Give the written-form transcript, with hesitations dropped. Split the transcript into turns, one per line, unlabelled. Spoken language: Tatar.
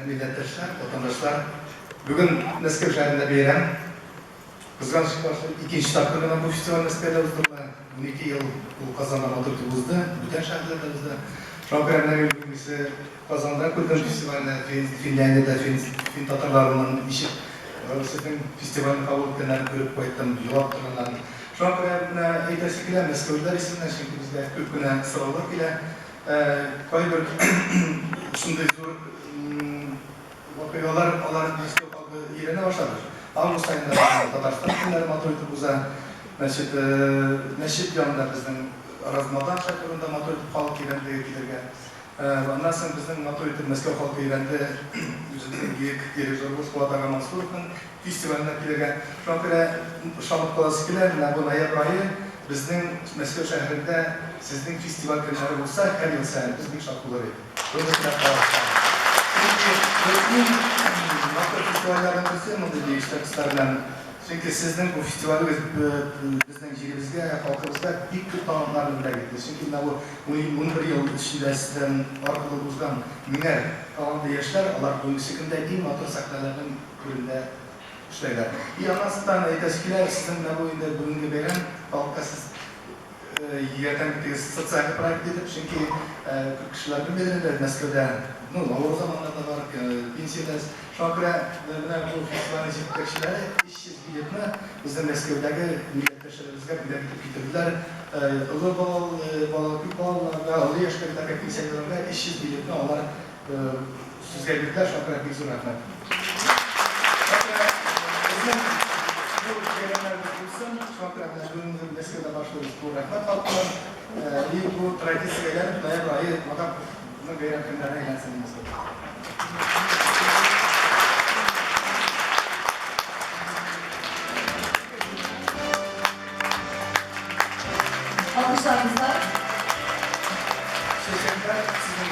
милләттәшләр, ватандашлар! Бүген Мәскәү шәһәрендә бәйрәм. Кызганычка каршы, икенче тапкыр гына бу фестиваль Мәскәүдә уздырыла. 12 ел ул Казанда матур итеп узды, бүтән шәһәрләрдә узды. Шуңа күрә менә мин бүгенгесе Казанда күрдем фестивальне, Финляндиядә фин татарларының ничек сезнең фестивальне кабул иткәннәрен күреп кайттым, елап торганнарын. Шуңа күрә менә әйтәсе килә, мәскәүлеләр исеменнән, чөнки безгә күп кенә сораулар килә. Кайбер шундый зур вакыйгалар алар Мәскәү халкы өйрәнә башлады. Август аенда безнең Татарстан көннәре матур итеп уза. Значит, мәчет янында безнең Размадан шатырында матур итеп халык өйрәнде килергә. Аннан соң безнең матур итеп Мәскәү халкы өйрәнде үзебезнең бөек дирижерыбыз Фуат ага Мансуровның фестиваленә килергә. Шуңа күрә ышанып каласы килә, менә бу ноябрь ае безнең Мәскәү шәһәрендә сезнең фестиваль көннәре булса, һәр ел саен без бик шат булыр идек. Чөнки бу иң матур фестивальләрнең берсе мондый бөек шәхесләр белән. Чөнки сезнең бу фестивалегез безнең җиребезгә, халкыбызга бик күп талантларны бүләк итте. Чөнки менә бу 11 ел эчендә сездән аркылы узган меңәр талантлы яшьләр, алар бүгенге көндә иң матур сәхнәләрнең түрендә эшләйләр. И аннан әйтәсе килә, сезнең менә бу инде бүгенге бәйрәм халыкка сез ярдәм иттегез социаль проект итеп, чөнки күп кешеләр белмидер инде, Мәскәүдә, ну, авыр заманнар да бар, пенсия дә әз. Шуңа күрә менә бу фестивальнең җитәкчеләре 300 билетны безнең Мәскәүдәге милләттәшләребезгә бүләк итеп китерделәр. Олы балалы, балалы, күп балалыларга, олы яшьтәгеләргә, пенсионерларга 300 билетны алар Сезгә бирделәр, шуңа күрә бик зур рәхмәт. Шуңа күрә безнең бу бәйрәмнәребез булсын, шуңа күрә менә бүгенге Мәскәүдә башлыйбыз бу рәхмәт халкына. И бу традициягә әйләнеп, ноябрь ае Магаповның бәйрәм көннәренә әйләнсен Мәскәүдә.
Алкышларыгызга.
Чәчәкләр сезнең.